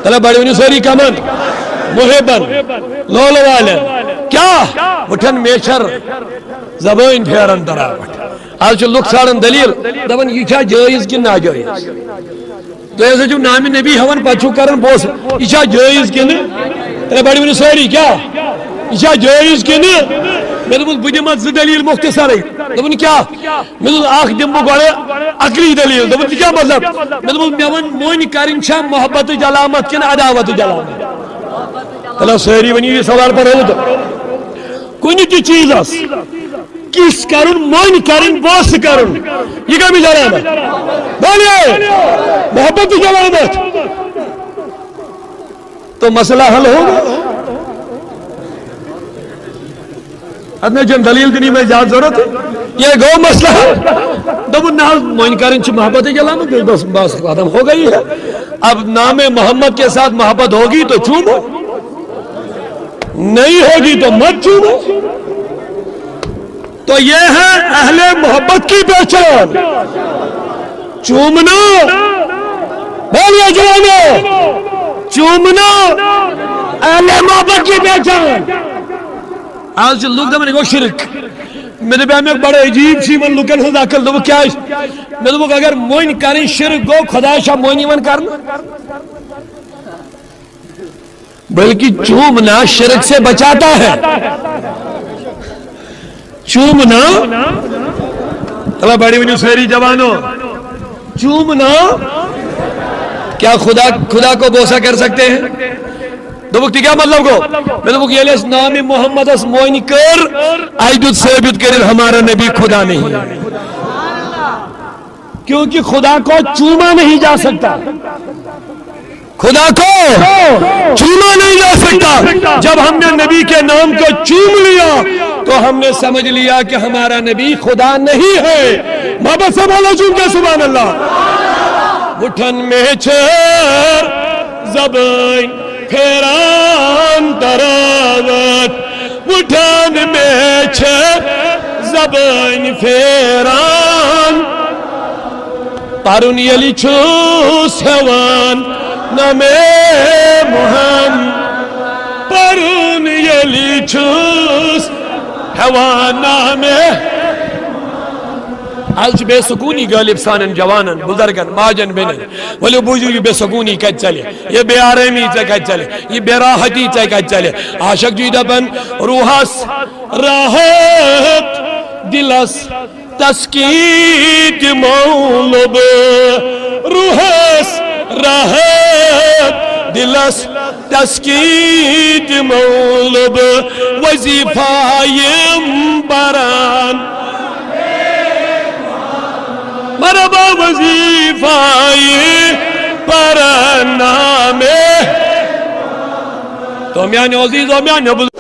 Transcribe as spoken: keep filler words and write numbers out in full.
تلہ بڑِ ؤنِو سٲری کمن؟ محبن۔ لولہٕ والٮ۪ن۔ کیٛاہ؟ وٕٹھن میچھر زبٲنۍ پھیرن تراوٹھ۔ آز چھِ لُکھ ژھانڈان دٔلیٖل، دپان، یہِ چھا جٲیز کِنہٕ ناجٲیز؟ تُہۍ ہسا چھِو نامِ نبی ہٮ۪وان، پتہٕ چھِو کران بوس، یہِ چھا جٲیز کِنہٕ؟ تلہ بڑِ ؤنِو سٲری، کیٛاہ؟ یہِ چھا جٲیز کِنہٕ؟ مےٚ دوٚپمَس، بہٕ دِمہٕ اَتھ زٕ دٔلیٖل مختصرٕے۔ دوٚپُن، کیٛاہ؟ مےٚ دوٚپُن، اکھ دِمہٕ بہٕ گۄڈٕ عقلی دٔلیٖل۔ دوٚپُن، یہِ کیٛاہ مطلب؟ مےٚ دوٚپُن، مےٚ وَن، مۄنۍ کَرٕنۍ چھا محبتٕچ علامت کِنہٕ عداوتٕچ علامت؟ تَلہ سٲری ؤنِو یہِ سوال پَرو تہٕ۔ کُنہِ تہِ چیٖزَس کِس کَرُن، مۄنۍ کَرٕنۍ، بوس کَرُن، یہِ کَمِچ علامت؟ بولیے، محبتٕچ علامت۔ تو مسئلہ حل ہوگا۔ اتھ میں جن دلیل دینی میں زیادہ ضرورت ہے، یہ گو مسئلہ حل۔ دوٚپُن، نہ حظ، وۄنۍ کرٕنۍ چھِ محبتٕچ علامت، بس، بس، ختم ہو گئی ہے۔ اب نام محمد کے ساتھ محبت ہوگی تو چومو، نہیں ہوگی تو مت چومو۔ تو یہ ہے اہل محبت کی پہچان۔ چومنا، بولیے جوانو، چومنا اہل محبت کی پہچان۔ آز چھِ لُکھ دَپان، یہِ گوٚو شِرک۔ مےٚ دوٚپ، اَمیُک بڑٕ عجیٖب چھِ یِمَن لُکَن ہٕنٛز عقل۔ دوٚپُکھ، کیٛازِ؟ مےٚ دوٚپُکھ، اگر مۄنۍ کَرٕنۍ شِرک گوٚو، خۄداے چھا مۄنۍ یِوان کَرنہٕ؟ بلکہ چومنا شرک سے بچاتا ہے۔ چومنا، اللہ بڑی ونیو ساری جوانو، چومنا، کیا خدا، خدا کو بوسہ کر سکتے ہیں؟ دوٚپُکھ، تہِ کیٛاہ مطلب گوٚو؟ مےٚ دوٚپُکھ، ییٚلہِ اَسہِ نامِ محمدس مۄنۍ کٔر، اَسہِ دیُت ثٲبت کٔرِتھ، ہمارا نبی خدا نہیں ہے۔ کیونکہ خدا کو چوما نہیں جا سکتا۔ خدا کو چوما نہیں جا سکتا۔ جب ہم نے نبی کے نام کو چوم لیا تو ہم نے سمجھ لیا کہ ہمارا نبی خدا نہیں ہے۔ محبت سے بولو، چوم کے سبحان اللہ۔ وٹھن میں چھر زبان پھیران تراوت، وٹھن میں چھر زبان پھیران۔ پرُن ییٚلہِ چھُس ہٮ۪وان نامے محمد، پرُن ییٚلہِ چھُس ہٮ۪وان نامے۔ از چھِ بے سکوٗنی غٲلب سانٮ۪ن جوانن، بُزرگن، ماجن، بیٚنٮ۪ن۔ ؤلِو بوٗزِو، یہِ بے سکوٗنی کتہِ ژلہِ، یہِ بے آرٲمی ژےٚ کتہِ ژلہِ، یہِ بے راحتی ژےٚ کتہِ ژلہِ۔ عاشق جی دپان، روحس راحت، دلس تسکیٖن دِمو لوٚب، روحس راحت، دلس تسکیٖن دِمو لوٚب، وظیفہ یِم پران۔ مرحبا وظیفہ یِم پران نامے۔ تو میانیو عزیزو، میانیو بزرگو،